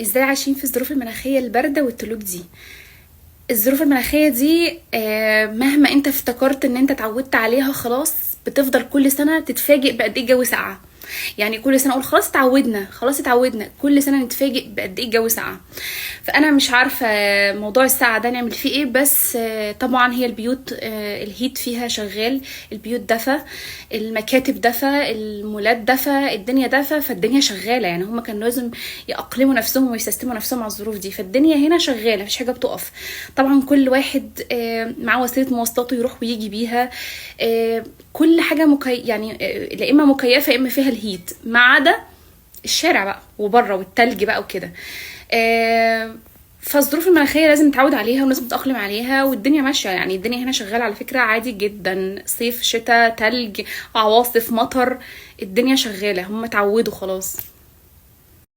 ازاي عايشين في الظروف المناخية البارده والتلوج دي؟ الظروف المناخية دي مهما انت افتكرت ان انت اتعودت عليها خلاص، بتفضل كل سنة تتفاجئ بقد ايه الجو ساقع. يعني كل سنة اقول خلاص اتعودنا، خلاص اتعودنا، كل سنة نتفاجئ بقد ايه الجو ساقع. فانا مش عارفه موضوع الساقعه ده نعمل فيه ايه، بس طبعا هي البيوت ال heat فيها شغال، البيوت دفا، المكاتب دفا، المولات دفا، الدنيا دفا، فالدنيا شغاله. يعني هما كانوا لازم يأقلموا نفسهم ويسيستموا نفسهم على الظروف دي، فالدنيا هنا شغالة، مفيش حاجة بتقف. طبعا كل واحد معاه وسيلة مواصلاته يروح ويجي بيها، كل حاجة يعني لا اما مكيفه يا اما فيها ال heat، ما عدا الشارع بقى وبره والتلج بقى وكده. فالظروف المناخية لازم نتعود عليها ولازم نتأقلم عليها، والدنيا ماشية. يعني الدنيا هنا شغالة على فكرة عادي جدا، صيف شتاء تلج عواصف مطر، الدنيا شغالة، هم اتعودوا خلاص.